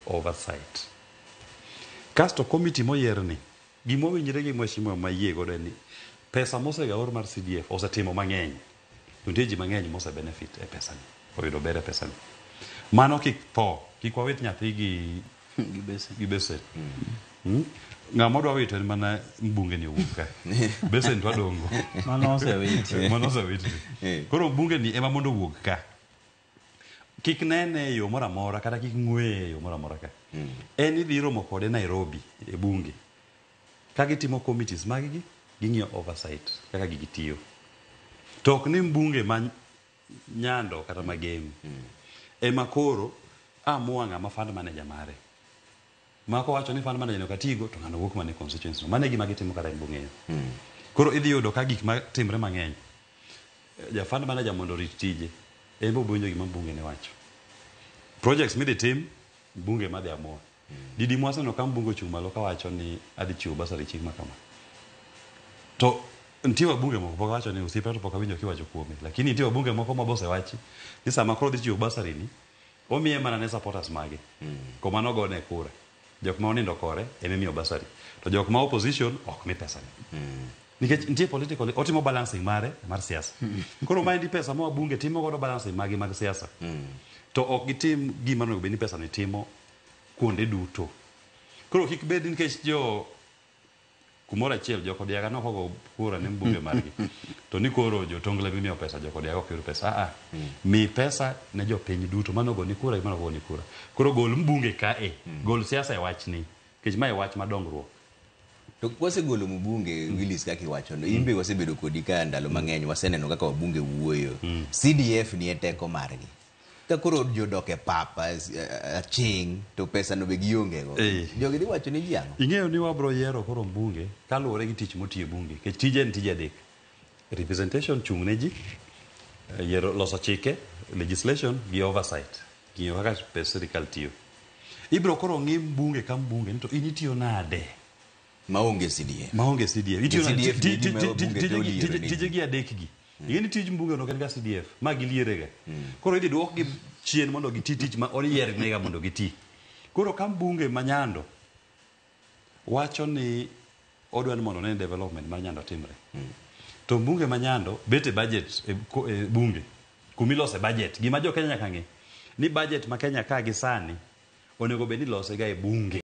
oversight. Kasto committee moyier ni, gima owinjre gi mheshimiwa mayie godo en ni pesa mosega or mar CDF osetimo mang'eny. To nitie ji mang'eny mose benefit e pesa ni, oyudo ber e pesa ni. Mano kik tho, kik wawit nyathi gi Gi besen. Gi besen. Ng'ama odwa wito en mana mbunge ni owuok ka. Besen to adongo. Mano osewiti. Mano osewiti. Koro mbunge ni ema mondo owuog ka. Kik nene e yo moro amora kata kik ng'weye e yo moro amora ka. En idhi romo kode Nairobi e bunge. Ka gitimo committees mag gi, ging'iyo oversight kaka gigi tiyo. To ok ni mbunge ma Nyando kata ma Gem ema koro amua ng'ama fund manager mare. Ma kowacho ni fund manager ni ok atigo to ng'ano wuok mana e constituency no. Mano e gima gitimo kata en bong'eyo. Koro idhi yudo ka gik matimre mang'eny. Ja fund manager mondo orit tije, en be obiro winjo gima mbunge ne wacho. Projects midhi tim, mbunge ema dhi amua. Didi mwaseneno ka mbunge ochung' malo kawacho ni adhi chiwo bursary chieng' ma kama. To nitie wabunge moko pok awacho ni osiepa to pok awinjo kiwacho kuome. Lakini nitie wabunge moko ma bosewachi ni sama koro odhi chiwo bursary ni, omiye mana ne supporters mage. Koma nogone kura. Jok ma onindo kore ema imiyo bursary. To jok ma opposition ok mi pesa ni. Nikech nitie political, otimo balancing mare mar siasa. Koro maendi pesa ma wabunge timo godo balancing magi mag siasa. To ok gitim gima onego bed ni pesa ni timo kuonde duto. Koro kik bed nikech jo kumoro achiel jo Kodiaga ne ok ogo kura ne mbunge margi. To ni koro jo Tongla mimiyo pesa, jo Kodiaga ok yud pesa. Ah, ah. Mi pesa ne jopiny duto mane ogoni kura gi mane ok ogoni kura. Koro gol mbunge kae, gol siasa e wachni. Nikech mae wach ma dongruok. To kwasegolo mbunge Willis kaka iwachono, in be wasebedo kodi ka ndalo mang'eny, waseneno kaka wabunge wuoyo. CDF ni e teko margi. Ka koro jodok e pap aching' to pesa no be gionge go. Jogi dhi wacho ni ji ang'o? Ing'eyo ni wabro yiero koro mbunge kaluwore gi tich motiyo e bunge. Nikech tije en tije adek. Representation, chung' ne ji, yiero loso chike, legislation gi oversight. Ng'iyo kaka pes sirikal tiyo. Ibro koro ng'i mbunge ka mbunge ni to in itiyo nade? Maonge CDF. Maonge CDF. Itiyo nade? CDF ni gima wabunge to oliero ni ji. Tije gi adek gi. Ing'e ni tij mbunge no ok en ga CDF, ma giliere ga. Koro idhi duok gi chien mondo giti tich ma oyiernega mondo giti. Koro ka mbunge ma Nyando wacho ni odwa ni mondo one ni development mar Nyando timre. To mbunge ma Nyando bet e budget e bunge kumilose budget. Gima jo Kenya nyaka ng'e ni budget ma Kenya ka gi sani onego bed ni ilose ga e bunge.